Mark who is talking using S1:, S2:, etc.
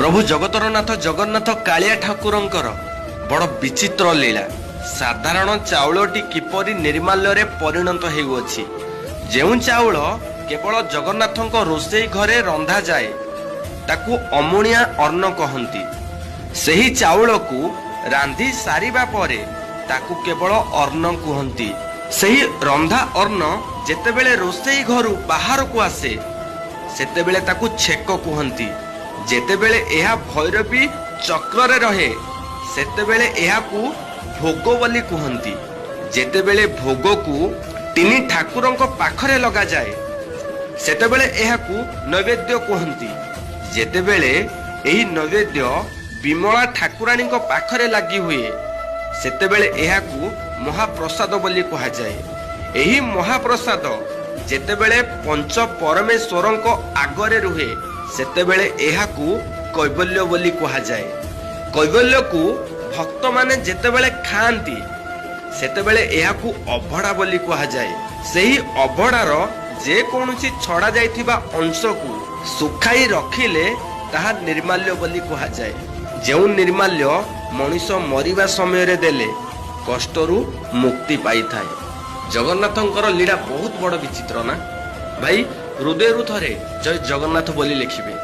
S1: ପ୍ରଭୁ ଜଗତର ନାଥ ଜଗନ୍ନାଥ କାଳିଆ ଠାକୁରଙ୍କର ବଡ଼ ବିଚିତ୍ର ଲୀଳା। ସାଧାରଣ ଚାଉଳଟି କିପରି ନିର୍ମାଲ୍ୟରେ ପରିଣତ ହେଉଅଛି। ଯେଉଁ ଚାଉଳ କେବଳ ଜଗନ୍ନାଥଙ୍କ ରୋଷେଇ ଘରେ ରନ୍ଧାଯାଏ, ତାକୁ ଅମୁଣିଆ ଅନ୍ନ କହନ୍ତି। ସେହି ଚାଉଳକୁ ରାନ୍ଧି ସାରିବା ପରେ ତାକୁ କେବଳ ଅନ୍ନ କୁହନ୍ତି। ସେହି ରନ୍ଧା ଅନ୍ନ ଯେତେବେଳେ ରୋଷେଇ ଘରୁ ବାହାରକୁ ଆସେ, ସେତେବେଳେ ତାକୁ ଛେକ କୁହନ୍ତି। ଯେତେବେଳେ ଏହା ଭୈରବୀ ଚକ୍ରରେ ରହେ, ସେତେବେଳେ ଏହାକୁ ଭୋଗ ବୋଲି କୁହନ୍ତି। ଯେତେବେଳେ ଭୋଗକୁ ତିନି ଠାକୁରଙ୍କ ପାଖରେ ଲଗାଯାଏ, ସେତେବେଳେ ଏହାକୁ ନୈବେଦ୍ୟ କୁହନ୍ତି। ଯେତେବେଳେ ଏହି ନୈବେଦ୍ୟ ବିମଳା ଠାକୁରାଣୀଙ୍କ ପାଖରେ ଲାଗି ହୁଏ, ସେତେବେଳେ ଏହାକୁ ମହାପ୍ରସାଦ ବୋଲି କୁହାଯାଏ। ଏହି ମହାପ୍ରସାଦ ଯେତେବେଳେ ପଞ୍ଚ ପରମେଶ୍ୱରଙ୍କ ଆଗରେ ରୁହେ, ସେତେବେଳେ ଏହାକୁ କୈବଲ୍ୟ ବୋଲି କୁହାଯାଏ। କୈବଲ୍ୟକୁ ଭକ୍ତମାନେ ଯେତେବେଳେ ଖାଆନ୍ତି, ସେତେବେଳେ ଏହାକୁ ଅଭଡ଼ା ବୋଲି କୁହାଯାଏ। ସେହି ଅଭଡ଼ାର ଯେକୌଣସି ଛଡ଼ା ଯାଇଥିବା ଅଂଶକୁ ଶୁଖାଇ ରଖିଲେ ତାହା ନିର୍ମାଲ୍ୟ ବୋଲି କୁହାଯାଏ। ଯେଉଁ ନିର୍ମାଲ୍ୟ ମଣିଷ ମରିବା ସମୟରେ ଦେଲେ କଷ୍ଟରୁ ମୁକ୍ତି ପାଇଥାଏ। ଜଗନ୍ନାଥଙ୍କର ଲୀଳା ବହୁତ ବଡ଼ ବିଚିତ୍ର ନା ଭାଇ? ହୃଦୟରୁ ଥରେ ଜୟ ଜଗନ୍ନାଥ ବୋଲି ଲେଖିବେ।